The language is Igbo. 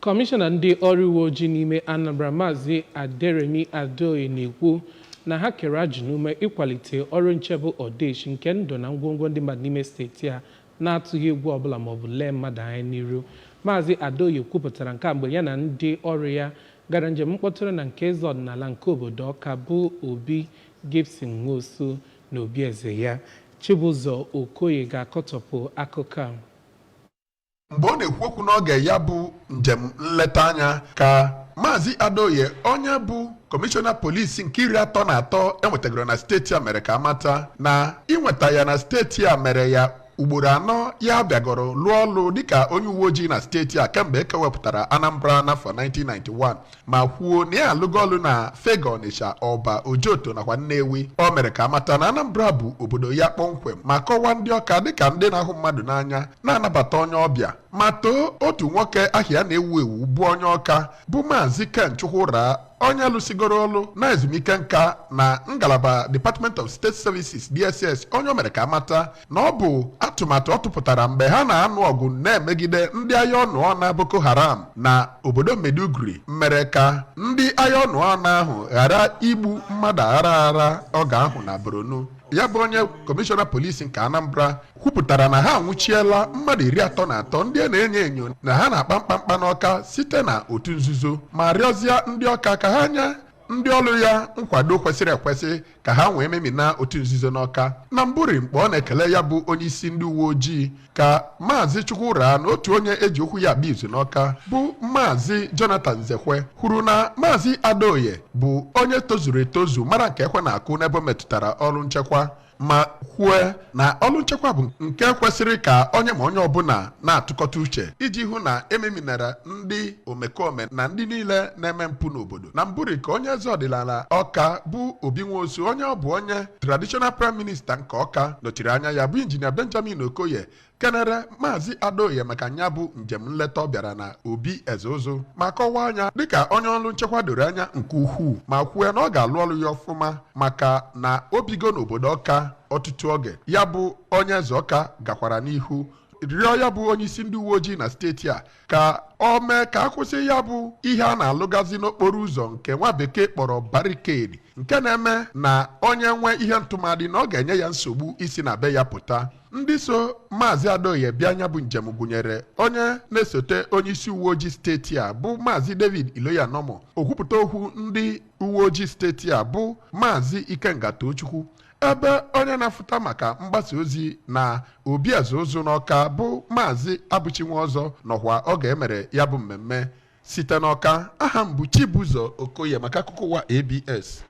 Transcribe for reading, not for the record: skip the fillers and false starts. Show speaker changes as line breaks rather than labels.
Kọmishọna ndị ọrụ uwe ojii n'ime Anambra, Maazị Aderemi Adeoye, na-ekwu na ha kere ajụ n'ume ịkwalite ọrụ nchebe ọdeshi nke ndụ na ngwongwo ndị mmadụ n'ime steeti a na-atụghị egwu ọbụla maọbụ lee mmadụ anya n'iru. Maazị Adeoye kwupụtara nke a mgbe ya na ndị ọrụ ya gara njem mkpọtụrụ na nke eze ọdịnala nke obodo Ọka bụ Obi Gibson Nwosu na obi eze ya. Chibụzọ Okoye ga-akọtọpụ akụkọ a.
Mgbe ọ na-ekwu okwu n'oge ya bụ njem nleta anya ka Maazị Adeoye, onye bụ kọmishọna polisi nke 33 enwetagoro na steeti a, mere ka amata na inweta ya na steeti a mere ya ugboro anọ ya bịagoro lụọ ọlụ dịka onye uwe ojii na steeti a kemgbe e kewepụtara Anambra n'afọ 1991, ma kwuo na ya alụgo ọlụ na Fegge, Ọnịsha, Ọba, Ojoto nakwa Nnewi. O mere ka amata na Anambra bụ obodo ya kpọmkwem, ma kọwaa ndị Ọka dịka ndị na-ahụ mmadụ n'anya, na-anabata onye ọbịa, ma too otu nwoke aha ya na-ewu ewu bụ onye Ọka bụ Maazị Ken Chukwura, onye lụsigoro ọlụ na ezumike nka na ngalaba Department of State Services, DSS, onye o mere ka amata na ọ bụ atụmatụ ọ tụpụtara mgbe ha na-anụ ọgụ na-emegide ndị agha ọnụọna Boko Haram na obodo Maiduguri mere ka ndị agha ọnụọna ahụ ghara igbu mmadụ aghara aghara oge ahụ na Borno. Ya bụ onye kọmishọna polisi nke Anambra kwupụtara na ha anwụchiela mmadụ 33 ndị a na-enyo enyo na ha na-akpa mkpamkpa n'Ọka site na otu nzuzo, ma rịọzie ndị Ọka ka ha nye ndị ọrụ ya nkwado kwesịrị ekwesị ka ha wee memina otu nzuzo n'Ọka. Na mbụri, mgbe ọ na-ekele ya bụ onye isi ndị uwe ojii, ka Maazị Chukwura na otu onye eji okwu ya akpa izu n'Ọka bụ Maazị Jonathan Nzekwe kwuru na Maazị Adeoye bụ onye tozuru etozu, mara nke ekwe na-akụ n'ebe o metụtara ọrụ nchekwa, ma kwue na ọrụ nchekwa bụ nke kwesịrị ka onye ma onye ọbụla na-atụkọta uche iji hụ na ememinara ndị omekome na ndị niile na-eme mpụ n'obodo. Na mbụri, ka onye eze ọdịnala Ọka bụ Obi Nwosu, onye ọ bụ onye traditional prime minister nke Ọka nọchiri anya ya, bụ Injinia Benjamin Okoye, kenere Maazị Adeoye maka nya bụ njem nleta ọ bịara na obi eze ụzụ, ma kọwaa anya dịka onye ọrụ nchekwa doro anya nke ukwuu, ma kwue na ọ ga-alụ ọrụ ya ọfụma maka na o bigo n'obodo Ọka ọtụtụ oge. Ya bụ onye eze Ọka gakwara n'ihu rịọ ya bụ onye isi ndị uwe ojii na steeti a ka o mee ka akwụsị ya bụ ihe a na-alụgazi n'okporo ụzọ nke nwa bekee kpọrọ barricade, nke na-eme na onye nwe ihe ntụmadị na ọ ga-enye ya nsogbu isi na be ya pụta. Ndị so Maazị Adeoye bịa anya bụ njem gụnyere onye na-esote onye isi uwe ojii steeti a bụ Maazị David Iloyanomo, okwupụta okwu ndị uwe ojii steeti a bụ Maazị Ikenga Tochukwu, ebe onye na-afụta maka mgbasa ozi na obi eze ụzụ n'Ọka bụ Maazị Abụchinweọzọ nọkwa oge emere ya bụ mmemme. Site n'Ọka, aha m bụ Chibụzọ Okoye maka akụkọ ụwa ABS.